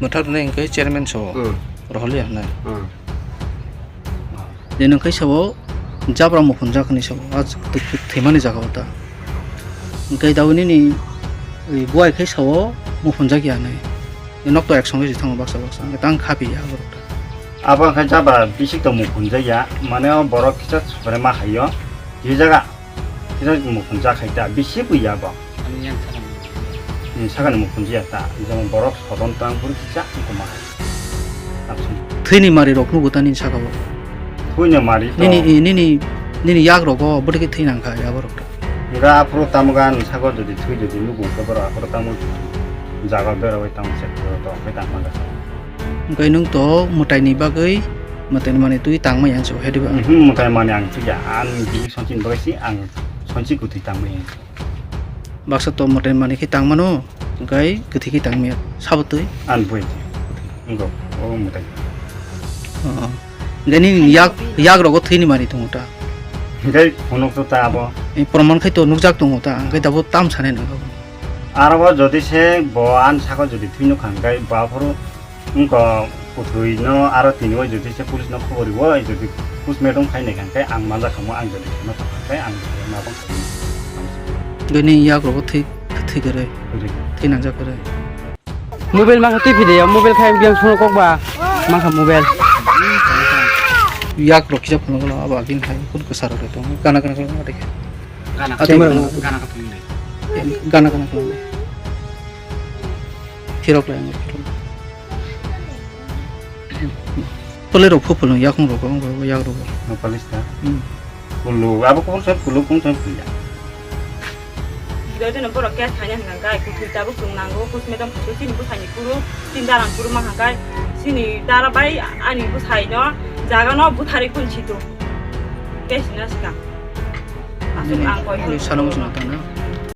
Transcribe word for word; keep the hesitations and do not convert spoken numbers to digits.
Mwthak rwnai hwnkhe chairman sao. Hmm. Roholi hwnwi. Hmm. Nini hwnkhe sao jabra mukhunjak hwnwi sao. A thwi-, thwimani jaga o ta. Hwnkhe tabuk nini, ui, buai khe sao mukhunjak ya hwnwi. Nok to ek songwi se thango baksa baksa. Hwnkhe tang kha piya borok ta. Abo hwnkhe jabra bisik to mukhunjak ya. Mane o borok kisa sukre ma haio. Ye jaga. Kisa mukhunjak khai ta. Bisi buya bo. Ani yang sakani. Ni sakani mukhunjak ya ta. Jemon borok sodon tang buru kisa wngkoma hai. Absum. Thwini mari rok nugo ta nini saka o. Thwini mari to. Nini, nini, nini yak rogo bwtwi khe thwi nang kha ya borok ta. Ga aphuru tamo ga ni saka jodi thwi jodi nugo khe borok aphuru tamo jaga bera bai tamo se to khe tang ma ga. Hwnkhe nwng to mwtaini bagwi mwtaini manwi twi tangma ya so hedi ba. Mhm, mwtai mani ang twi ya. Ang bihik sonchini bagwi si ang sonchi kwthwi tangma ya. Baksa to mwtai mani khe tangmano, hwnkhe kwthwi khe tangmaya. Sabo twi? Ang bui. Ngo, o mwtai. Oh. Hwnkhe nini yak, yak rogo thwini mari tongo ta? Hwnkhe phunuk to ta abo. Eh, proman khai to nukjak tongo ta, hwnkhe dabo tam sanai nang abo. Aro bo jodi se bo ani saka jodi thwi nuk kha, hwnkhe bo aphuru wngkha kwthwi no aro tini o jodi se police no khobor rw o, jodi postmortem khai nai kha, hwnkhe ang manjak kha mo, ang jodi no thang kha, hwnkhe ang ma bang kha. Bini yak rogo thwi, thwi kwrwi. Kwrwi. Thwi nangjak kwrwi. Mobile mangkha twi phide ya, mobile khai biyang sono kok ba mangkha mobile. Yak rok kisa phunuk no abo agin hai kun kwsa rok tong. Gana gana gana gana. Gana. Ati gana gana. Gana ka phunuk de. Gana gana gana. Phirok lai ang phirok. Pole rok phupulung yakung rok ang rok yak rok. Ang palis ta. Hmm. Pulu abo kung sai pulu kung sai puya. Gidai jeno borok khe thani hwnka kai kuthwi tabuk chwng nango, kus medam kuthwi chini bwsani kuru, chini darang kuru ma hwnka kai, chini dara bai ani bwsai no jaga no butharwi kun situ. Khe sina swkang. Aswk ang koi. Nini salo muchung tang na?